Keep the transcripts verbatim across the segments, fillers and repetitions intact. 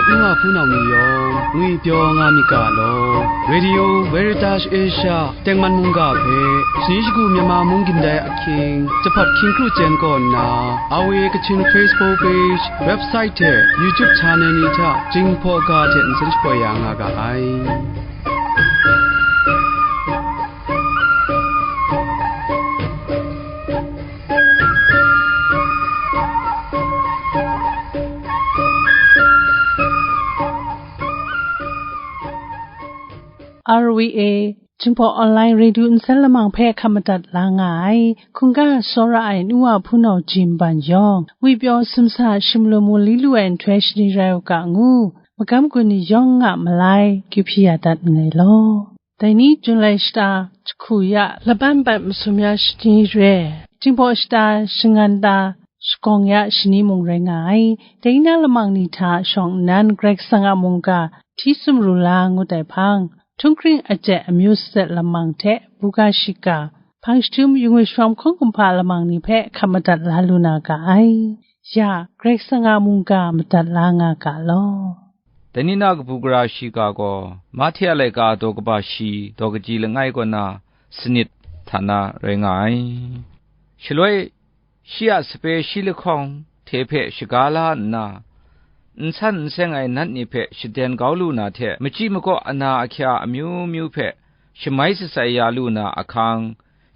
N wa hpunau ni yawng ngwipyaw nga myit ga law, Radio Veritas Asia tengman mungga hpe, shani shagu Myanmar mung gindai ahkying, jahpat hkying kru chyen kaw nna, R V A Kachin Facebook page, website hte YouTube channel ni hta Jinghpaw ga hte nsen shapoi ya nga ga ai. R V A Jinghpaw Online Radio nsen lamang hpe hkap madat la nga ai, hkungga tsawra ai nu wa hpunau jin ban yawng, ngwipyaw sumsa sumlum mu li lu ai nhtoi shani rai u ga ngu, magam gun ni yawng a malai, kyu hpyi ya dat nngai law. Dai ni Jun lai shata jahku ya laban bat masum ya shani re, Jinghpaw shata shangan ta shagawng ya shani mung rai nga ai. Dai na lamang ni hta shawng nnan Karai Kasang a mungga hti sumru la ngut ai hpang, htunghkring ajet amyu saset lamang hte buga shiga, hpang jahtum yungwi shawm hkawng kumhpa lamang ni hpe hkap madat la lu na ga ai. Ya, Karai Kasang a mungga madat la nga ga law. Dai ni na kabu gara shiga gaw, Mahte a laika daw kaba shi, daw kaji langai kaw na sanit hta na rai nga ai. Shaloi, shi a sape shi lahkawng hte hpe shaga la nna, n san n seng ai nat ni hpe shaden kau lu na hte, machyi makaw ana ahkya amyu myu hpe shamai shatsai ya lu na ahkang,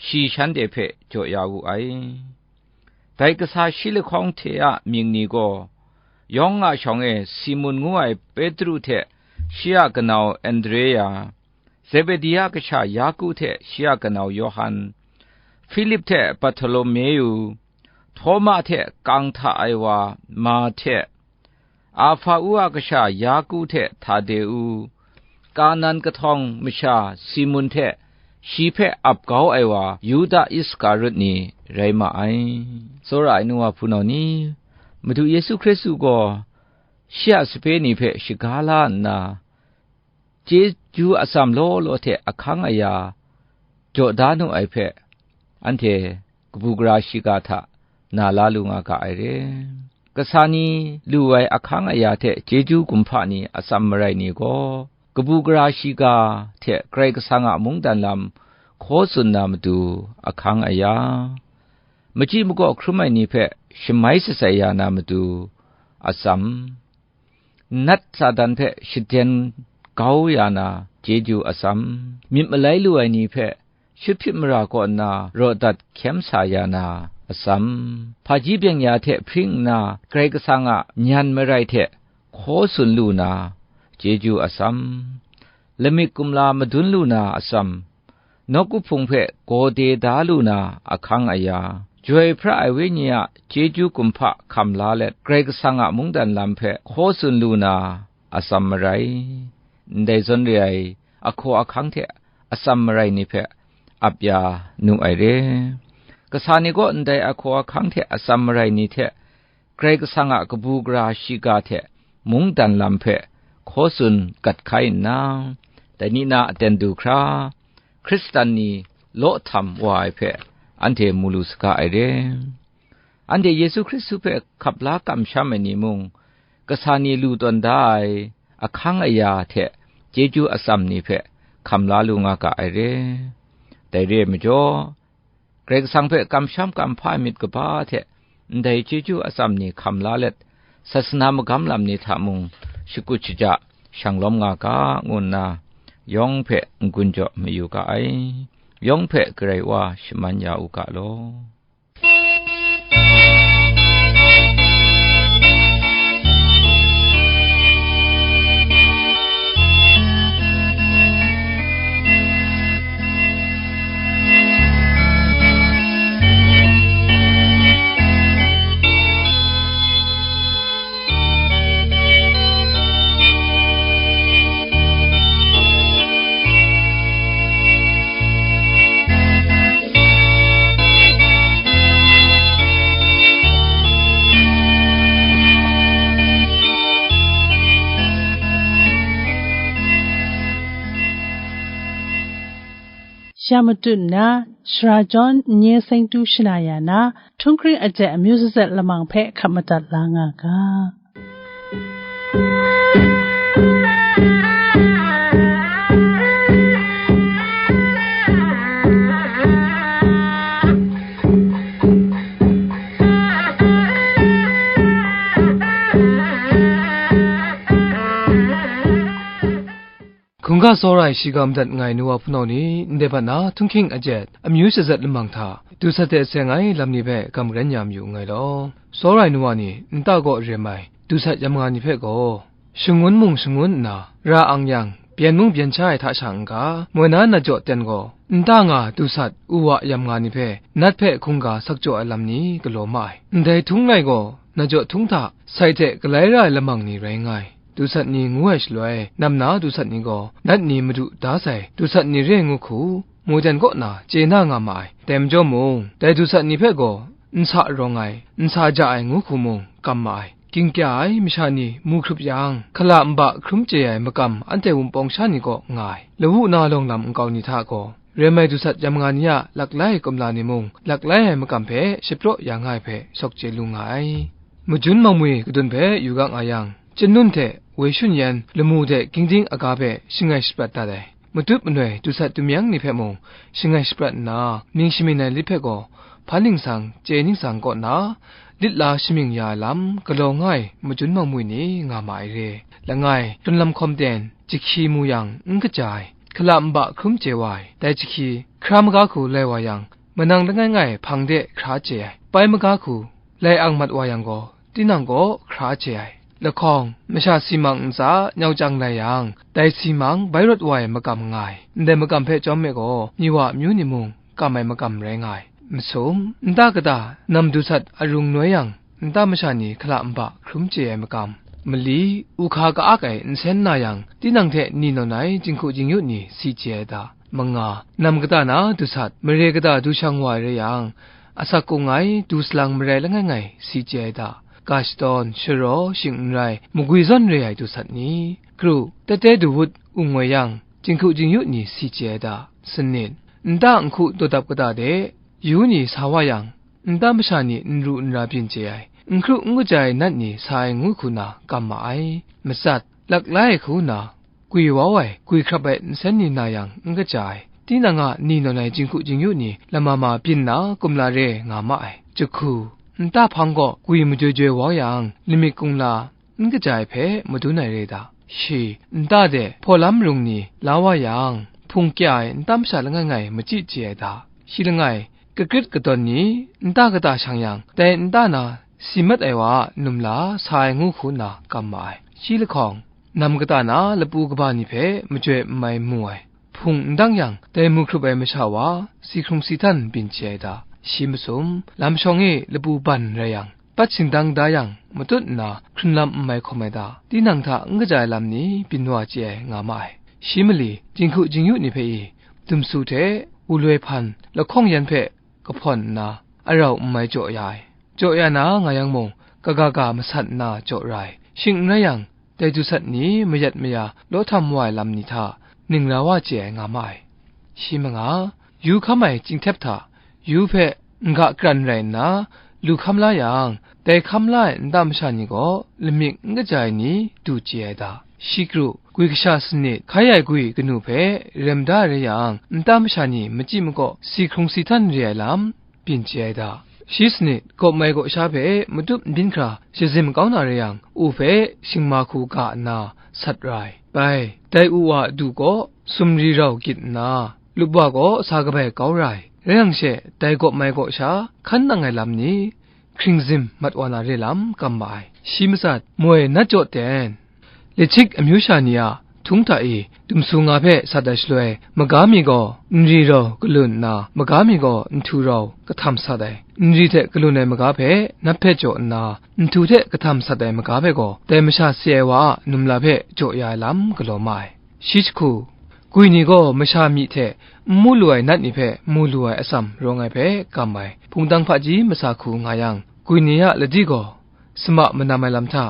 shi shanhte hpe jaw ya wu ai. Dai kasa shi lahkawng hte a mying ni gaw, yawng a shawng e Simun ngu ai Petru hte shi a kanau Andrea, Zebedi a kasha Yaku hte shi a kanau Yawhan, Hpilip hte Barhtolomew, Htawma hte kang hta ai wa Mahte, Ahpa-u a kasha Yaku hte Htade-u, Kanan kahtawng masha Simun hte shi hpe ap kau ai wa Yuda Iskarut ni rai ma ai. Tsawra ai nu wa hpunau ni, Madu Yesu Hkristu gaw shi a sape ni hpe shaga la nna, chyeju atsam law law hte ahkang aya jaw da nu ai hpe, anhte kabu gara shiga hta na la lu nga ga ai re. Kasa ni lu ai ahkang aya hte chyeju kumhpa ni atsam marai ni gaw, kabu gara shiga hte Karai Kasang a mungdan lam hkaw tsun na matu ahkang aya, machyi makaw hkrum ai ni hpe shamai shatsai ya na matu atsam, nat Satan hpe shaden kau ya na chyeju atsam, myit malai lu ai ni hpe shut hpyit mara kaw nna raw dat hkyem sa ya na atsam, hpaji byeng ya hte hpring nna Karai Kasang a nyan marai hte hkaw tsun lu na chyeju atsam, lamik kumla madun lu na atsam, nawku hpung hpe gaw de da lu na ahkang aya, joi hpra ai wenyi a chyeju kumhpa hkam la let, Karai Kasang a mungdan lam hpe hkaw tsun lu na atsam marai, ndai zawn re ai ahkaw ahkang hte atsam marai ni hpe ap ya nu ai re. Kasa ni gaw ndai ahkaw ahkang hte atsam marai ni hte Karai Kasang a kabu gara shiga hte mungdan lam hpe hkaw tsun gat hkai nna, dai ni na aten du hkra, Hkristan ni law htam wa ai hpe anhte mu lu saga ai re. Anhte Yesu Hkristu hpe hkap la kamsham ai ni mung, kasa ni lu tawn da ai ahkang aya hte chyeju atsam ni hpe hkam la lu nga ga ai re. Dai re ai majaw, Karai Kasang hpe kamsham kamhpa ai myit kaba hte ndai chyeju atsam ni hkam la let, sasana magam lam ni hta mung shakut shaja shanglawm nga ga, ngu nna yawng hpe n-gun jaw mayu ga ai. Yawng hpe Karai Wa shaman ya u ga law. Ya matut nna, Sara Jawn n-, nye seng tu shana ya na, htunghkring ajet amyu zatset lamang hpe hkap madat la nga ga. Hkungga tsawra ai shiga madat nngai nu wa hpunau ni, ndai bat na htunghking ajet, amyu shazat lamang hta, dusat hte seng ai lam ni hpe gam karen ya mayu nngai law, tsawra ai nu wa ni, nta kaw rem ai, dusat yam nga ni hpe gaw, shangun mung shangun nna, ra ang yang, byen mung byen sha ai hta sha n-ga, moi na na jaw ten gaw, nta nga dusat, u wa yam nga ni hpe, nat hpe hkungga sak jaw ai lam ni galaw ma ai. Ndai htung lai gaw, na jaw htung hta, sai hte galai ra ai lamang ni rai nga ai. Dusat ni ngu ai shaloi, nam na dusat ni gaw, nat ni madu da sai, dusat ni re ngu hku, moden kaw na chye na nga ma ai. Dai majaw mung, dai dusat ni hpe gaw, nsa rawng ai, nsa ja ai ngu hku mung, kam ma ai. Ging kya ai masha ni mu hkrup yang, hkala nba hkrum chye ai makam anhte wumpawng sha ni kaw nga ai. Lawu na lawng lam nkau ni hta gaw, rem ai dusat yam nga ni a laklai kumla ni mung, laklai ai makam hpe shapraw ya nga ai hpe shawk chye lu nga ai. Majun Mangmwi kadun hpe yu ga nga yang, Chyanun hte Wei Shun Yan lamu de gingding aga hpe shangai shaprat dat ai. Matut manoi dusat dumyang ni hpe mung shangai shaprat nna, mying shamyin ai lit hpe gaw hpan ningsang, chye ningsang kaw na, lit la shamying ya ai lam galaw nga ai Majun Mangmwi ni nga ma ai re. Langai, tun lam hkawm ten, jahki mu yang n kaja ai, hkala nba hkrum chye wa ai, dai jahki hkra maga hku lai wa yang, manang langai ngai hpang de hkra chye ai, pai maga hku lai ang mat wa yang gaw, tinang gaw hkra chye ai. Lahkawng, masha si mang ntsa nyau chyang lai yang, dai si mang bai rawt wa ai makam nga ai. Ndai makam hpe chyawm me gaw, ni wa amyu ni mung kam ai makam rai nga ai. Masum, nta kata nam dusat arung noi yang, nta masha ni hkala nba hkrum chye ai makam. Mali, u hka ka-ak ai nsen na yang, tinang hte ni nawn ai jinghku jingyu ni si chye ai ta? Manga, nam kata na dusat, mare kata du shang wa ai rai yang, asak kung ai du salang marai langai ngai si chye ai ta? Ga shadawn, sharaw, shing n rai, magwi zawn re ai dusat ni? Kru, tete du wut, ung ngoi yang, jinghku jingyu ni si chye ai ta? Sanit, nta nhku dawdap kata de, yu ni sa wa yang, nta masha ni n ru n ra byin chye ai, n hkru n kaja ai nat ni sa ai ngu hku na kam ma ai. Matsat, laklai ai hku na, gwi wau ai, gwi hkrap ai nsen ni na yang n kaja ai. Tinang a ni nawn ai jinghku jingyu ni lama ma byin na kumla re nga ma ai. Jahku, nta hpang gaw gwi majoi joi wau yang, lamik kumla n kaja ai hpe madun ai re da. Shi, nta de hpaw lam rung ni la wa yang, hpung kya ai nta masha langai ngai machyi chye ai da. Shi langai, kakrit kadawn ni nta kata shang yang, dai nta na si mat ai wa a numla sa ai ngu hku nna kam ma ai. Shi lahkawng, nam kata na lapu kaba ni hpe majoi n mai mu ai. Hpung n dang yang, dai mu hkrup ai masha wa si hkrung si htan byin chye ai da. Shi masum, lam shawng e lapu ban rai yang, bat shingdang da yang, matut nna hkrun lam n mai hkawm ai da. Tinang hta n kaja ai lam ni byin wa chye ai nga ma ai. Shi mali, jinghku jingyu ni hpe i, dumsu hte, wuloi hpan, lahkawng yan hpe kahpawn nna, arau n mai jaw ya ai. Jaw ya na nga yang mung, kaga ga masat nna jaw ra ai. Shing n rai yang, dai dusat ni mayat maya law htam wa ai lam ni hta ning ra wa chye ai nga ma ai. Shi manga, yu hkam ai chyinghkep hta, yu hpe n ga kran rai nna, lu hkam la yang, dai hkam la ai nta masha ni gaw lamik n kaja ai ni du chye ai da. Shi kru, gwi kasha sanit, hkai ai gwi kanu hpe rem da ai rai yang, nta masha ni machyi makaw si hkrung si htan re ai lam, byin chye ai da. Shi sanit, gawp mai gaw sha hpe matut n byin hkra shazim kau na rai yang, u hpe shingma hku ga nna sat ra ai. Bai, dai u wa du gaw sumri rau gyit nna, lup wa gaw sa kabai kau ra ai. Rai yang she, dai gawp mai gaw sha hkan nang ai lam ni, hkringzim mat wa na re lam kam ma ai. Shi matsat, moi nat jaw ten. Lihtik amyu sha ni a htung hta e, dumsu nga hpe sat ai shaloi, maga mi gaw nri rau kalun nna, maga mi gaw nhtu rau kahtam sat ai. Nri hte kalun ai maga hpe nat hpe jaw nna, nhtu hte kahtam sat ai maga hpe gaw, dai masha si ai wa a numla hpe jaw ya ai lam galaw ma ai. Shi jahku, gwi ni gaw masha myi hte n mu lu ai nat ni hpe mu lu ai atsam rawng ai hpe kam ai. Hpungtang hpaji masa hku nga yang, gwi ni a ladi gaw, sama manam ai lam hta,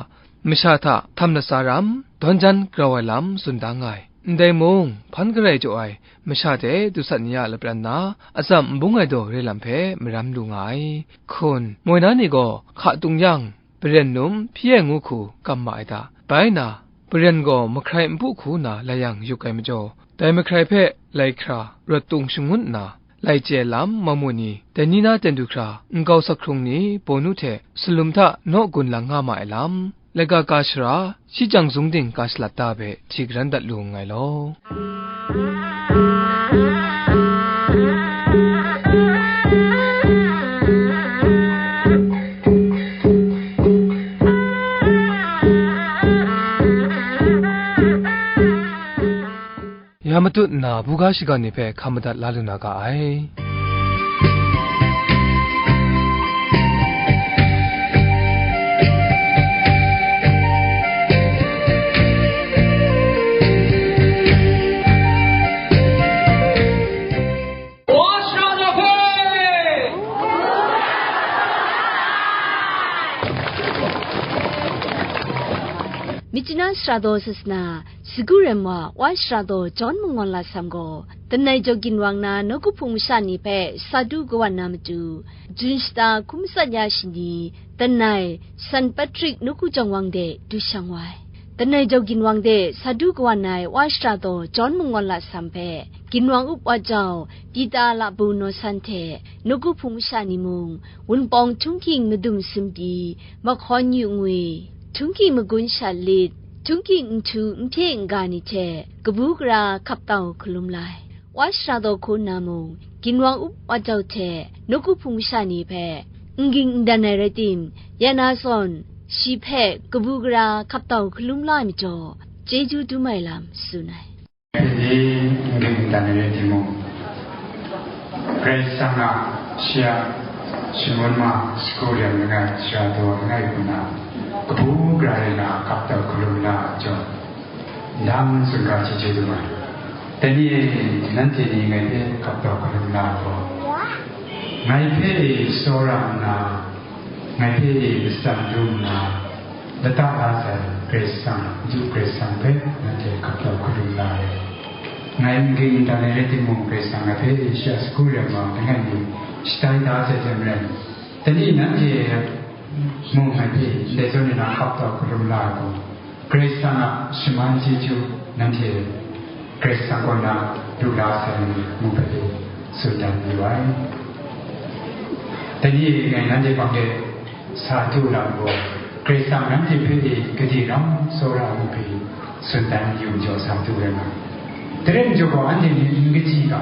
masha hta htam latsa ram, dawn jan grau ai lam tsun da nga ai. Ndai mung, hpan garai jaw ai masha hte dusat ni a lapran na, atsam n bung ai daw re lam hpe maram lu nga ai. Hkun, moi na ni gaw hka tung yang, paren num hpyi ai ngu hku kam ma ai ta. Bai na, paren gaw mahkrai npu hku na lai yang yuk ai majaw, dai mahkrai hpe lai hkra rawt tung shangun nna, lai chye lam mamu ni, dai ni na ten du hkra nkau sak hkrung ni bawnu hte salum hta naw gun lang nga ma ai lam, Laika ka shara, shi jang zung ting ka shalat ta hpe hti karan dat lu nngai law. Ya matut nna, buga shinggan ni hpe hkam madat la lu na ga ai. Myitkyina sara daw sasana, sagu rem wa, wa sara daw John Mungwan Lasam gaw, Danai Jau ginwang na nawku hpung masha ni hpe sa du kawan na matu, Jun shata hkum matsat ya shani, Danai San Patrick nawku jawng wang de du shang wa ai. Danai Jau ginwang de sa du kawan ai wa sara daw John Mungwan Lasam hpe, ginwang up wa jau Pita Labu Nawsan hte nawku hpung masha ni mung, wunpawng htunghking madum sumpi, mahkawn yu ngwi, htunghking magun shat lit, htunghking nhtu nhpye n-ga ni hte kabu gara hkap tau hkalum lai. Wa sara daw hku nna mung, ginwang up wa jau hte nawku hpung masha ni hpe n ging n dan ai rai tim, ya na zawn, shi hpe kabu gara hkap tau hkalum la ai majaw, chyeju dum ai lam tsun ai. Ni n ging n dan ai rai timung, Karai Kasang a, shi a shangun ma, sagu rem langai, sara daw langai hku nna, kabu gara rai na, hkap tau hkalum la ai majaw, ndang tsun ga chyeju dum ai. Dai ni e, nanhte ni ngai hpe hkap tau hkalum la ai gaw, ngai hpe tsawra nna, ngai hpe matsan lu nna, lata la sai Karai Kasang, Madu Karai Kasang hpe nanhte hkap tau hkalum la ai. Ngai n ging n dan ai rai timung, Karai Kasang ngai hpe shi a sagu rem wa langai mi shatai da sai hte maren, dai ni nanhte mung ngai hpe ndai zawn ni na hkap tau hkalum la ai gaw, Karai Kasang a shaman chyeju nanhte Karai Kasang kaw na lu la sai ngu hpe tsun dan yu ai. Dai ni e ngai nanhte hpang de sa du lam gaw, Karai Kasang nanhte hpe e gade ram tsawra ngu hpe tsun dan yu majaw sa du ai nga. Dai rai majaw gaw, anhte ni n kaji ga,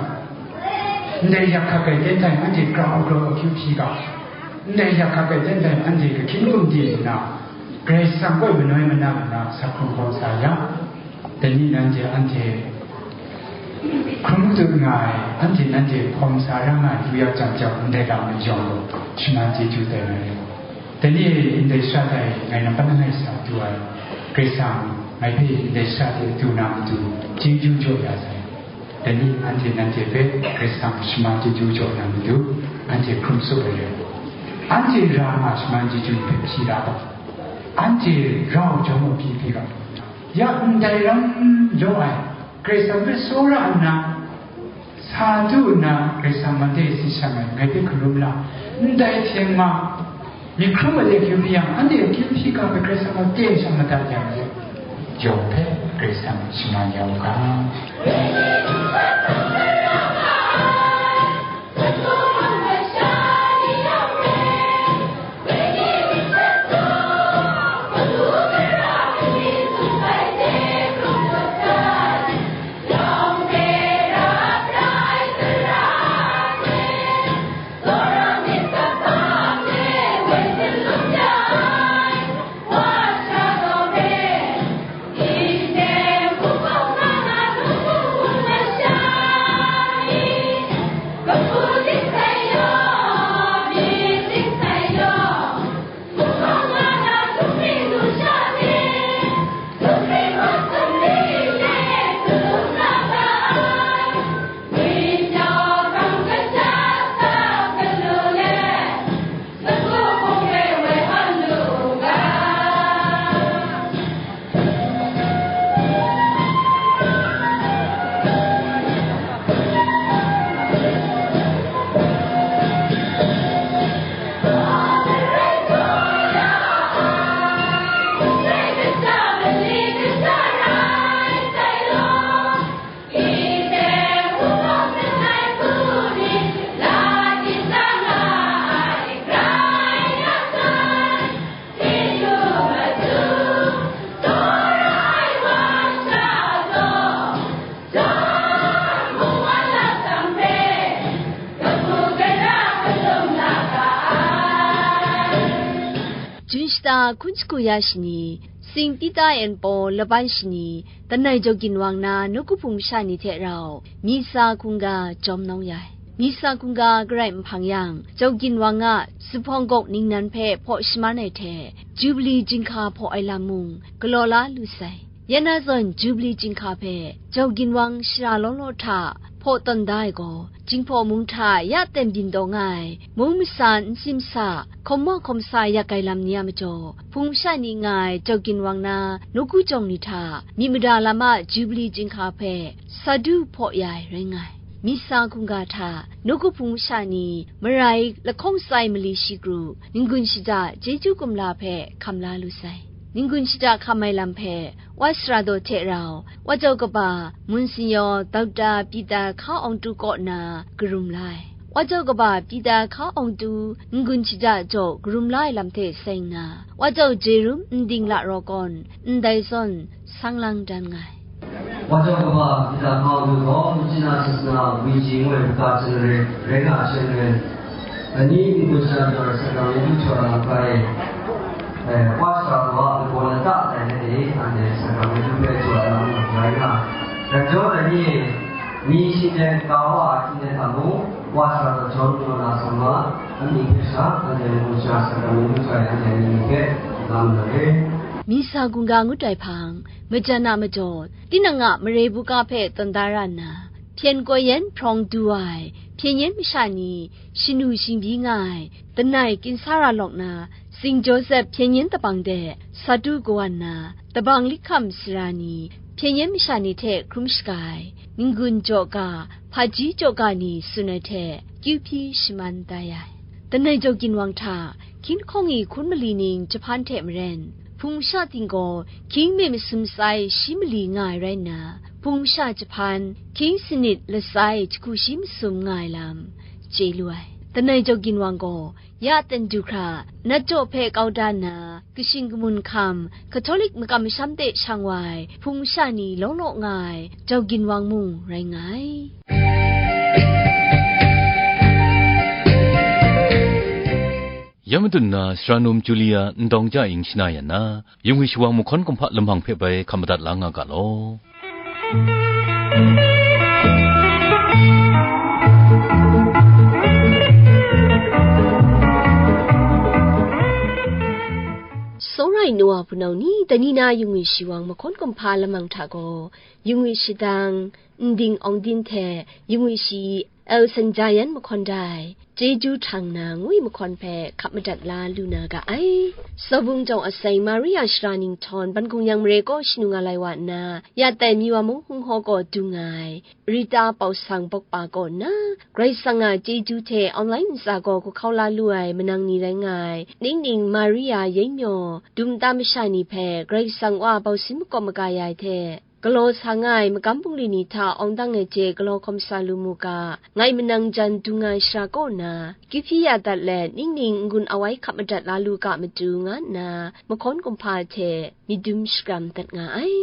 ndai yak hkak ai ten hta e anhte grau grau akyu hpyi ga, ndai yak hkak ai ten hta e anhte kahkyin gumde nna, Karai Kasang kaw manoi manang nna sa hkrung hkawm sa yang, dai ni nanhte anhte hkrum tut nga ai, anhte nanhte hkawm sa ra nga ai lu ya jam jau ndai lam majaw gaw, shaman chyeju tai na rai. Dai ni ndai sha tai ngai nampat langai sa du ai, Karai Kasang ngai hpe ndai sha de du na matu chyeju jaw ya sai. Dai ni anhte nanhte hpe Karai Kasang shaman chyeju jaw na matu, anhte hkrum tsup ai rai. Anhte ra nga shaman chyeju hpe hpyi la ga, anhte rau jawng u hpyi hpyi ga, ya ndai ram jaw ai, Karai Kasang hpe tsawra nna, sa du nna, Karai Kasang man de si shang ai, ngai hpe hkalum la, ndai hte ma, myit hkrum ai de akyu hpyi yang, anhte akyu hpyi ga hpe Karai Kasang gaw teng shang madat yang de, yawng hpe Karai Kasang shaman ya u ga. Hkun shagu ya shani, Sing Pita e npu laban shani, Langai Jaw Ginwang na nawku hpung masha ni hte rau, Misa hkungga jawm nawng ya ai. Misa hkungga garai nhpang yang, Jaw Ginwang a zuphpawng gawk ningnan hpe hpaw shaman ai hte, Jubili jinghka hpaw ai lam mung galaw la lu sai. Ya na zawn Jubili jinghka hpe Jaw Ginwang shara law law hta hpaw tawn da ai gaw, Jinghpaw mung hta ya ten byin taw nga ai mung masa, nsin masa, hkawm wa hkawm sa yak ai lam ni a majaw, hpung masha ni nga ai Jaw Ginwang na nawku jawng ni hta myit mada lam a Jubili jinghka hpe sa du hpaw ya ai rai nga ai. Misa hkungga hta nawku hpung masha ni marai lahkawng tsai mali shi kru, n-gun shada chyeju kumla hpe hkam la lu sai. N-gun shada hkam ai lam hpe, Wa Sara Daw hte rau, Wa Jau Kaba, Mun Sinyaw, Dokta Pita Hka Awng Tu kaw na karum la ai. Wa Jau Kaba Pita Hka Awng Tu n-gun shada jaw karum la ai lam hte seng nna, Wa Jau Jerum Nding La Raw Kawn ndai zawn sang lang dan nga ai. Wa Jau Kaba Pita Hka Awng Tu gaw, Myitkyina Sasana Wiji ngu ai kaga chyen rai, rai nga ai hte maren, Ani n-gun shada jaw ai sakramentu jaw ai lam hkai, eh, Wa Sara Daw a lagaw lata tai let e, anhte sakramentu hpe jaw ai lam rai nga ai. Dai majaw, dai ni e, mi shingteng ka wa ai hkying hte hta mung, Wa Sara Daw John Mawla Sama amying hpe sha, anhte n-gun shada sakramentu jaw ai anhte amying hpe lam na re. Misa hkungga ngut ai hpang, majan a majaw, tinang a mare buga hpe tawn da ra nna, hpyen koi yan hprawng du ai hpyen yan masha ni shanu shingbyi nga ai, langai Kinsara lawk na Sing Josep hpyen yan dabang de sa du kawan na, dabang likham sara ni hpyen yan masha ni hte hkrum shaga ai, n-gun jaw ga, hpaji jaw ga ni tsun ai hte kyu hpyi shaman da ya ai. Langai Jaw Ginwang hta, hkying lahkawng e hkun mali ning jahpan hte maren, hpung masha ting gaw hkying mi masum tsai shi mali nga ai rai nna, hpung masha jahpan hkying sanit latsai jahku shi masum nga ai lam chye lu ai. Langai Jaw Ginwang gaw ya ten du hkra, nat jaw hpe kau da nna, kashing kamun hkam, Catholic makam masham hte shang wa ai hpung masha ni law law nga ai Jaw Ginwang mung rai nga ai. Ya madun na, sara num Julia Ndawng Ja Ing shana yan na, yung ai shawang mahkawn kumhpa lamang hpe bai hkap madat la nga ga law. Sawrai nu wa hpunau ni, dai ni na yung ai shawang mahkawn kumhpa lamang hta gaw, yung ai shadang, Nding Awng Din hte yung ai shi, Elson Ja Yan mahkawn da ai, Chyeju Htang Na ngu ai mahkawn hpe hkap madat la lu na ga ai. Sawbung jawng aseng Maria shara nhtawm Ban Hkung Yang mare kaw shanu nga lai wa nna, ya tai mi wa mung hung hkaw kaw dung nga ai, Rita Pau Sang Bawkpa kaw nna, Karai Kasang a chyeju hte online ntsa gaw kahkau la lu ai manang ni rai nga ai, ning ning Maria Yengmyaw, dum ta masha ni hpe Karai Kasang Wa bausin makawp maga ya ai hte, galaw sa nga ai magam bungli ni hta awng dang ai hte galaw hkawm sa lu mu ga, ngai manang jan dung ai shara kaw na, kyu hpyi ya dat let, ning ning n-gun awai hkap madat la lu ga matu, nga nna mahkawn kumhpa hte myit dum shakram dat nga ai.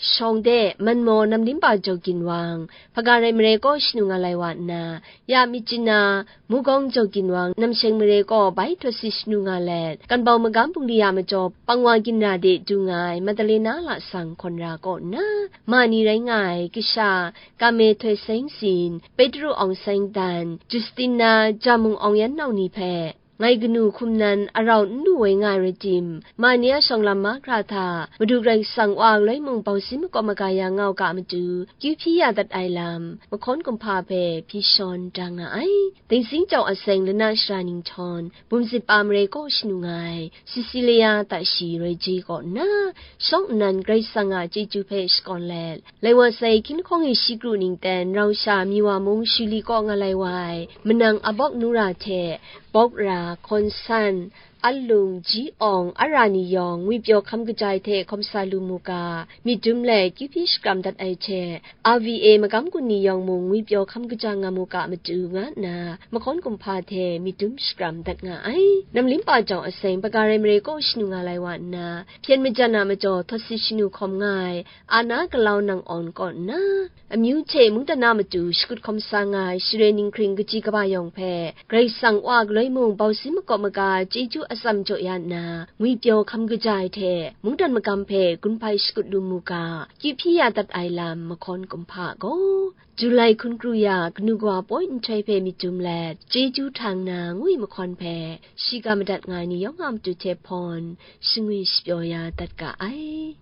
Shawng de, Manmaw Namlimpa Jaw Ginwang, Hpaga Rai mare kaw shanu nga lai wa nna, ya Myitkyina, Mugawng Jaw Ginwang, Namsheng mare kaw bai htawt si shanu nga let, Kanbau magam bungli a majaw pangwa ginra de dung nga ai Madalena Lasang hkawn ra kaw nna, ma ni rai nga ai kasha, Kame Htoi Seng Sin, Petru Awng Seng Dan, Justina, Jamung Awng Yan nau ni hpe, ngai kanu hkum nan arau n lu woi nga ai rai tim, ma ni a shawng lam mahkra hta Madu Karai Kasang Wa galoi mung bausin makawp maga ya nga u ga matu, kyu hpyi ya dat ai lam, mahkawn kumhpa hpe hpyi shawn da nga ai. Dingzing jawng aseng Lana shara nhtawm, Bumzit Pa mare kaw shanu nga ai, Cecilia Tashi Rai Je kaw nna, shawng nnan Karai Kasang a chyeju hpe shakawn let, lai wa sai hkying lahkawng e shi kru ning ten rau sha mi wa mung Shuli kaw nga lai wa ai, manang Abawk Nura hte, Bawk Ra, Hkawn San, Alung, Ji Awng, Ara ni yawng, ngwipyaw hkam kaja ai hte hkawm sa lu mu ga, myit dum let kyu hpyi shakram dat ai hte, R V A magam gun ni yawng mung ngwipyaw hkam kaja nga mu ga matu, nga nna mahkawn kumhpa hte myit dum shakram dat nga ai. Namlimpa jawng aseng Hpaga Rai mare kaw shanu nga lai wa nna, hpyen majan a majaw htawt si shanu hkawm nga ai, Ana Galau Nang Awn kaw nna, amyu hte mungdan a matu shakut hkawm sa nga ai Share Ninghkring kaji kaba yawng hpe, Karai Kasang Wa galoi mung bausin makawp maga chyeju atsam jaw ya nna, ngwipyaw hkam kaja ai hte mungdan magam hpe gun hpai shakut lu mu ga, kyu hpyi ya dat ai lam mahkawn kumhpa gaw, Julai hkun kru ya kanu kawa poi nhtoi hpe myit dum let, chyeju htang na ngwi mahkawn hpe shiga madat nga ai ni yawng a matu hte hpawn shangwi shapyaw ya dat ga ai.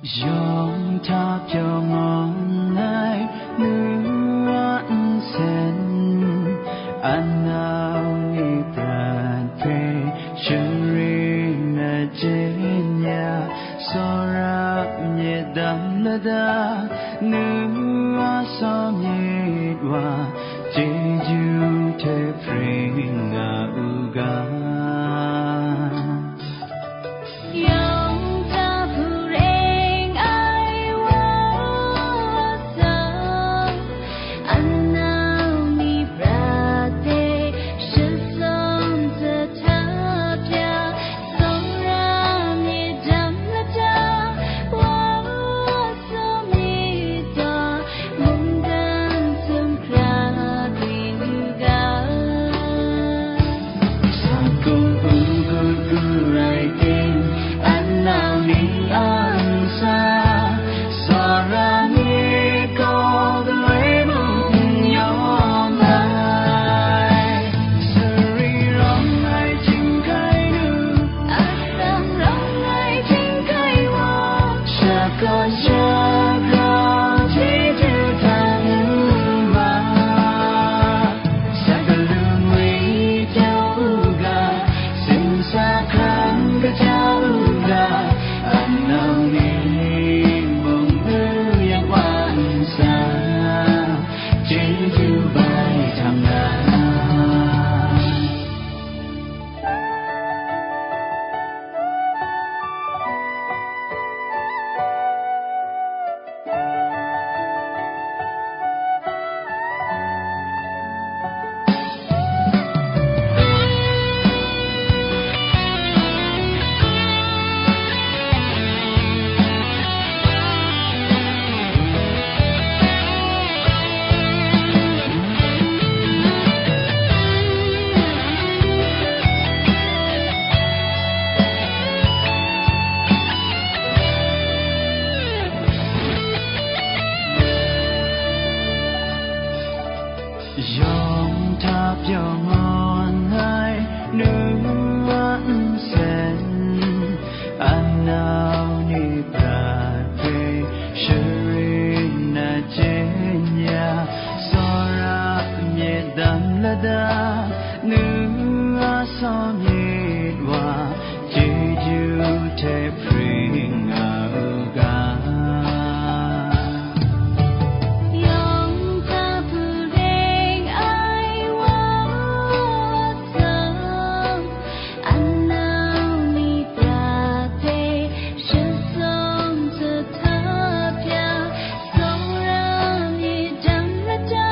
Yawng hta pyaw ngawn ai nu a nsen, a nau ni prat hpe sharin na jen ya, tsawra myit dam lada, nu a saw myit wa, chyeju hte pring nga u ga. Yawng hta hpu ring ai wa sa, a nau ni pra hte shazawng zahtap ya, tsawra myit dam lada, wa sa myit wa, mungdan sumhkra grin u ga. Sa kung u gut gu rai tim, a nau ni a ntsa, tsawra myit gaw galoi mung n yawm ai. Sari rawng ai chyinghkai nu, atsam rawng ai chyinghkai wa, shakawn shagrau chyeju htang n ma. Sa galun ngwi pyaw u ga, sin sa hkang kaja u ga, a nau ni mung nu yan wa nsa, chyeju bai htang na. Yawng hta pyaw ngawn ai nu a nsen, a nau ni prat hpe sharin na jen ya, tsawra myit dam lada, nu a saw myit wa, chyeju hte pring nga u ga. Yawng hta hpu ring ai wa sa, a nau ni pra hte shazawng zahtap ya, tsawra myit dam lada,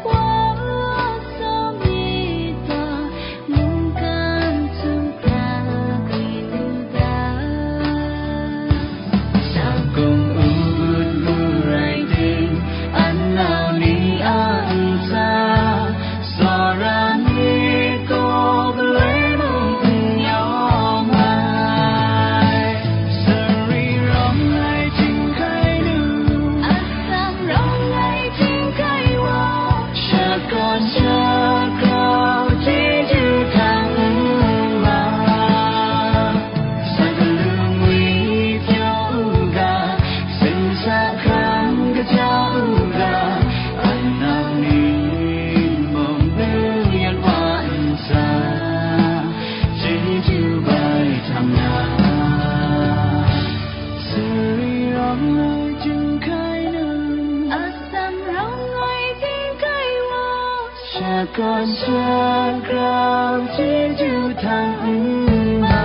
wa sa myit wa, mungkan sumhkra grin u ga. Sa kung u gut gu rai tim, a nau ni a ntsa, tsawra myit gaw galoi mung n yawm ai. Sari rawng ai chyinghkai nu, atsam rawng ai chyinghkai wa, shakawn shagrau chyeju htang n ma. Sa galun ngwi pyaw u ga, sin sa hkang kaja u ga, a nau ni mung nu yan wa nsa, chyeju bai htang na. Sari rawng ai chyinghkai nu, atsam rawng ai chyinghkai wa, shakawn shagrau chyeju htang n ma.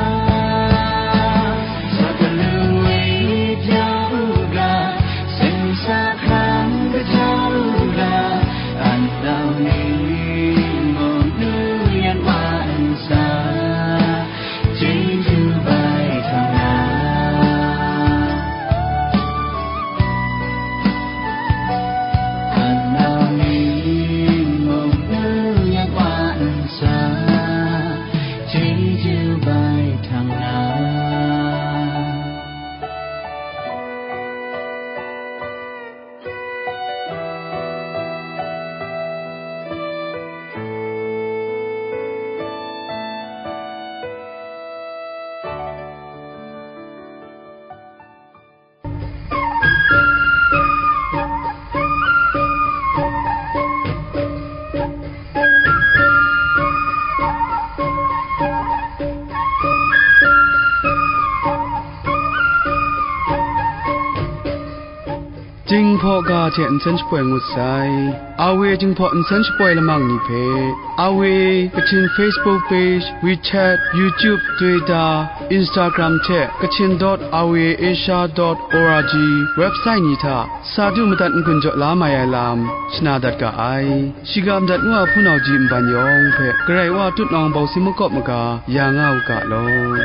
Hkaw ga hte nsen shapoi ngut sai. Awe Jinghpaw nsen shapoi lamang ni hpe, Awe Kachin Facebook page, WeChat, YouTube, Twitter, Instagram hte Kachin dot awe asia dot org website ni hta sa du madat n-gun jaw la mai ai lam shana dat ga ai. Shiga madat ngu a hpunau ji nban yawng hpe Karai Wa tutnawng bawsi makawp maga ya nga u ga law.